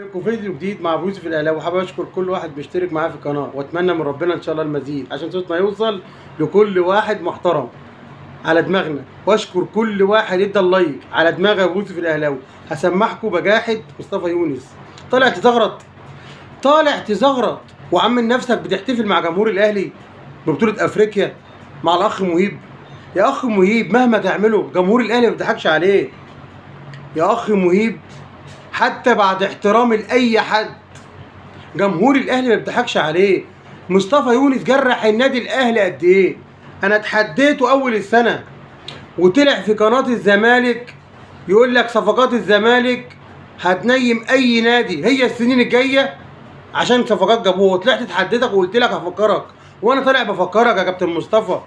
لكم فيديو جديد مع ابو يوسف الاهلاوي. وحابب اشكر كل واحد بيشترك معايا في القناة، واتمنى من ربنا ان شاء الله المزيد عشان صوتنا يوصل لكل واحد محترم على دماغنا. واشكر كل واحد ادى ال like على دماغ ابو يوسف الاهلاوي. هسمعكم بجاحه مصطفى يونس. طالع تزغرط، طالع تزغرط وعامل نفسك بتحتفل مع جمهور الاهلي ببطولة افريقيا مع الاخ مهيب. يا اخ مهيب مهما تعمله جمهور الاهلي ما بيضحكش عليه. يا اخ مهيب حتى بعد احترامي لاي حد جمهور الاهلي ما بيضحكش عليه. مصطفى يونس جرح النادي الاهلي قد ايه؟ انا اتحديته اول السنة وطلع في قناة الزمالك يقول لك صفقات الزمالك هتنيم اي نادي هي السنين الجاية عشان صفقات جابوه. وطلعت اتحديتك وقلت لك هفكرك، وانا طالع بفكرك يا كابتن مصطفى.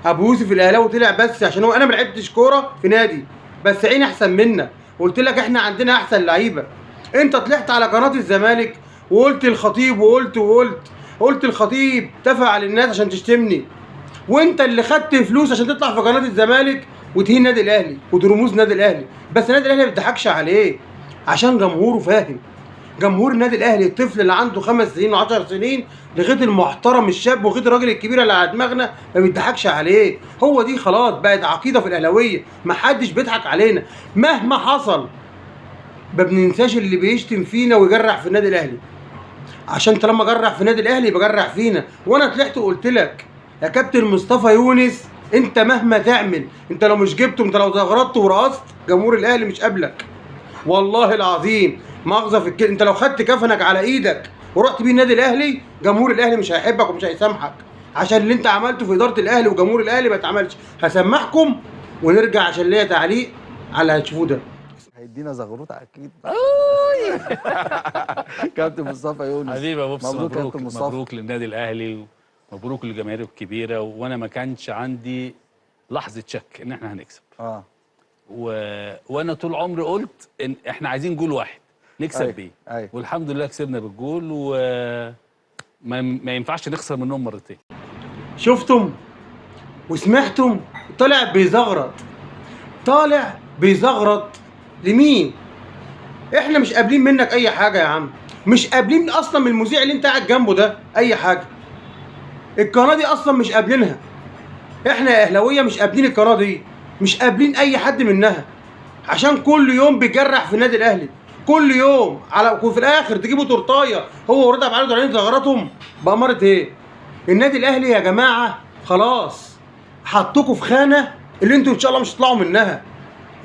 ابو يوسف الاهلاوي طلع بس عشان هو انا ما لعبتش كورة في نادي بس عيني احسن منك، قلت لك احنا عندنا احسن لعيبة. انت طلعت على قناة الزمالك وقلت الخطيب وقلت وقلت قلت الخطيب تفع للناس عشان تشتمني، وانت اللي خدت فلوس عشان تطلع في قناة الزمالك وتهين النادي الاهلي وترموز النادي الاهلي. بس النادي الاهلي ما بيضحكش عليه عشان جمهوره فاهم. جمهور النادي الاهلي الطفل اللي عنده 5 سنين و10 سنين لغاية المحترم الشاب وغير الراجل الكبير اللي على دماغنا ما بيضحكش عليه. هو دي خلاص بقت عقيدة في الاهلاوية، ما حدش بيضحك علينا مهما حصل. ما بننساش اللي بيشتم فينا ويجرح في النادي الاهلي، عشان طالما جرح في النادي الاهلي يبقى جرح فينا. وانا طلعت وقلت لك يا كابتن مصطفى يونس انت مهما تعمل، انت لو مش جبته، انت لو زغرطت ورقصت جمهور الاهلي مش قابلك. والله العظيم مؤاخذة في الكلمة، انت لو خدت كفنك على ايدك ورحت بيه النادي الاهلي جمهور الاهلي مش هيحبك ومش هيسامحك عشان اللي انت عملته في ادارة الاهلي وجمهور الاهلي ما اتعملش. هسمعكم ونرجع عشان ليا تعليق على اللي هتشوفوه ده. هيدينا زغروطه اكيد. كابتن مصطفى يونس حبيبي يا بوبس، مبروك يا مبروك كابتن مصطفى. مبروك للنادي الاهلي ومبروك للجماهير الكبيرة. وانا ما كانش عندي لحظة شك ان احنا هنكسب. وانا طول عمري قلت ان احنا عايزين جول واحد نكسب بيه. والحمد لله كسبنا بالجول، وما ما ينفعش نخسر منهم مرتين. شفتم وسمعتم؟ طالع بيزغرط، طالع بيزغرط لمين؟ احنا مش قابلين منك اي حاجة يا عم، مش قابلين اصلا من المذيع اللي انت قاعد جنبه ده اي حاجة. القناة دي اصلا مش قابلينها، احنا يا اهلاويه مش قابلين القناة دي، مش قابلين اي حد منها، عشان كل يوم بيجرح في النادي الاهلي كل يوم على، وفي الاخر تجيبوا تورتايه هو ورضا عبد العال طالعين زغرتهم بأمارة ايه؟ النادي الاهلي يا جماعة خلاص حطوكوا في خانه اللي انتوا ان شاء الله مش هتطلعوا منها.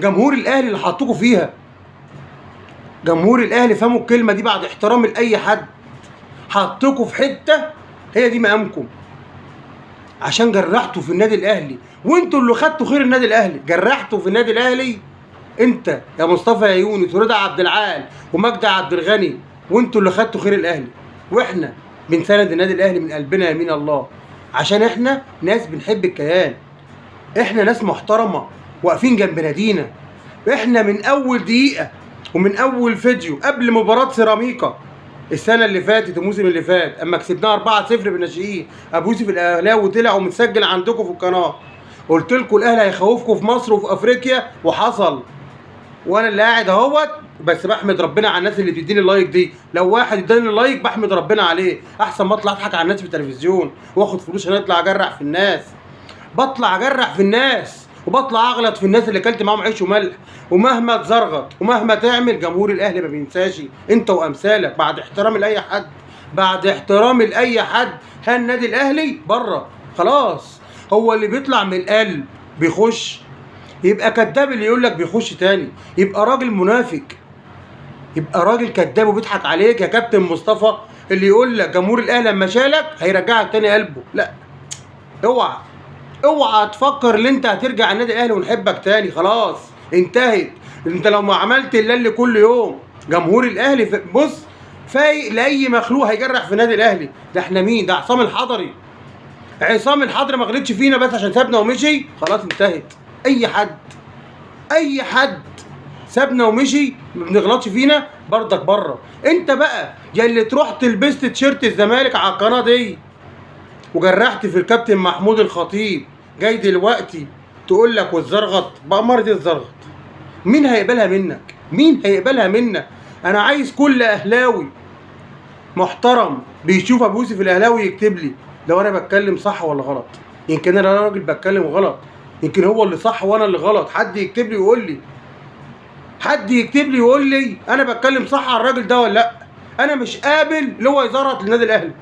جمهور الاهلي اللي حطوكوا فيها، جمهور الاهلي فهموا الكلمة دي بعد احترامي لاي حد، حطوكوا في حتة هي دي مقامكم عشان جرحتوا في النادي الاهلي، وانتوا اللي خدتوا خير النادي الاهلي. جرحتوا في النادي الاهلي انت يا مصطفى يا يونس ورضا عبد العال ومجدي عبد الغني، وانتوا اللي خدتوا خير الاهلي. واحنا بنساند النادي الاهلي من قلبنا يمين الله، عشان احنا ناس بنحب الكيان، احنا ناس محترمه واقفين جنب نادينا. احنا من اول دقيقة ومن اول فيديو قبل مباراة سيراميكا السنة اللي فاتت الموسم اللي فات اما كسبناها 4-0 بالناشئين، ابو يوسف الاهلاوي طلع ومتسجل عندكم في القناة، قلت لكم الاهلي هيخوفكم في مصر وفي افريقيا، وحصل. وانا اللي قاعد اهوت بس بحمد ربنا على الناس اللي بتديني ال like دي. لو واحد اداني ال like بحمد ربنا عليه، احسن ما اطلع اضحك على الناس في التلفزيون واخد فلوس عشان اطلع اجرح في الناس. بطلع اجرح في الناس وبطلع اغلط في الناس اللي اكلت معاهم عيش وملح. ومهما تزرغط ومهما تعمل جمهور الاهلي ما بينساش انت وامثالك، بعد احترامي لاي حد، بعد احترامي لاي حد. ها النادي الاهلي بره خلاص، هو اللي بيطلع من القلب بيخش. يبقى كذاب اللي يقول لك بيخش تاني، يبقى راجل منافق، يبقى راجل كذاب وبيضحك عليك يا كابتن مصطفى. اللي يقول لك جمهور الاهلي لما شالك هيرجعك تاني قلبه، لا اوعى اوعى تفكر ان انت هترجع النادي الاهلي ونحبك تاني، خلاص انتهت. انت لو ما عملت اللي كل يوم جمهور الاهلي بص فايق لاي مخلوق هيجرح في النادي الاهلي. ده احنا مين؟ ده عصام الحضري. عصام الحضري ما غلطش فينا بس عشان سابنا ومشي، خلاص انتهت. اي حد، اي حد سابنا ومشي ما بنغلطش فينا برضك بره. انت بقى يا اللي تروح تلبست تيشيرت الزمالك على القناة دي وجرحت في الكابتن محمود الخطيب، جاي دلوقتي تقول لك والزرغط بأمارة الزرغط. مين هيقبلها منك؟ مين هيقبلها منك؟ انا عايز كل اهلاوي محترم بيشوف ابو يوسف الاهلاوي يكتب لي لو انا بتكلم صح ولا غلط. يمكن انا راجل بتكلم غلط، يمكن هو اللي صح وانا اللي غلط. حد يكتب لي ويقول لي، حد يكتب لي ويقول لي انا بتكلم صح على الراجل ده ولا لا. انا مش قابل اللي هو يزرط للنادي الاهلي،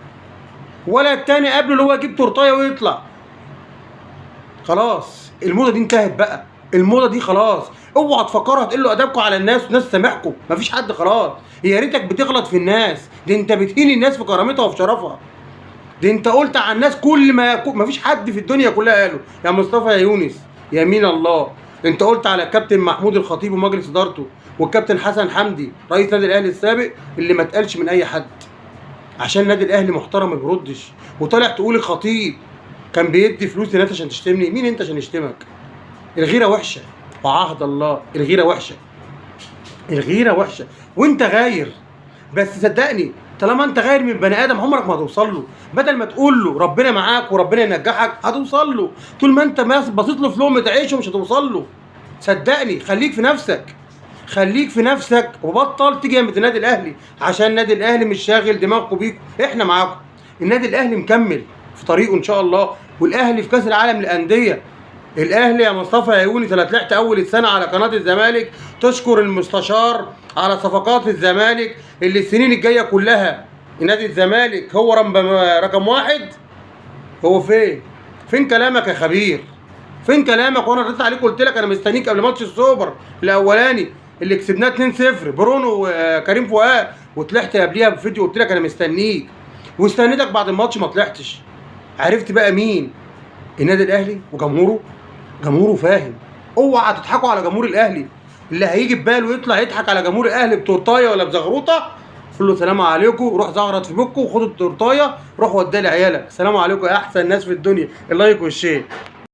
ولا التاني قابله اللي هو يجيب تورتايه ويطلع. خلاص الموضة دي انتهت بقى، الموضة دي خلاص. اوعى تفكروا هتقلوا ادبكم على الناس والناس تسامحكم، مفيش حد خلاص. يا ريتك بتغلط في الناس، دي انت بتهين الناس في كرامتها وفي شرفها. دي انت قلت على الناس كل ما مفيش حد في الدنيا كلها قاله. يا مصطفى يا يونس، يمين الله، انت قلت على الكابتن محمود الخطيب ومجلس ادارته والكابتن حسن حمدي رئيس نادي الاهلي السابق اللي ما اتقالش من اي حد، عشان النادي الاهلي محترم ما بيردش. وطالع تقول الخطيب كان بيدي فلوس للناس عشان تشتمني. مين انت عشان يشتمك؟ الغيرة وحشة، وعهد الله الغيرة وحشة، الغيرة وحشة، وانت غاير. بس صدقني طالما انت غاير من بني ادم عمرك ما هتوصل له. بدل ما تقول له ربنا معاك وربنا ينجحك هتوصل له. طول ما انت بصيت له في لقمة عيشه مش هتوصل له. صدقني خليك في نفسك، خليك في نفسك، وبطل تيجي جنب النادي الاهلي، عشان النادي الاهلي مش شاغل دماغكم بيكم، احنا معاكم. النادي الاهلي مكمل في طريقه ان شاء الله، والاهلي في كاس العالم للاندية. الاهلي يا مصطفى يا يونس اللي طلعت اول السنة على قناة الزمالك تشكر المستشار على صفقات الزمالك اللي السنين الجاية كلها نادي الزمالك هو رقم واحد. هو فين؟ فين كلامك يا خبير؟ فين كلامك؟ وانا رديت عليك قلت لك انا مستنيك قبل ماتش السوبر الاولاني اللي كسبناه 2-0 برونو وكريم فؤاد، وطلعت قبليها بفيديو قلت لك انا مستنيك، واستنيتك بعد الماتش ما طلعتش. عرفت بقى مين النادي الاهلي وجمهوره؟ جمهوره فاهم. اوعى تضحكوا على جمهور الاهلي، اللي هيجي بباله يطلع يضحك على جمهور الاهلي بتورتايه ولا بزغروطه قول له سلام عليكم، روح زغرط في بكه وخد التورتايه روح وديها لعيالك. سلام عليكم يا احسن ناس في الدنيا. ال like وال share.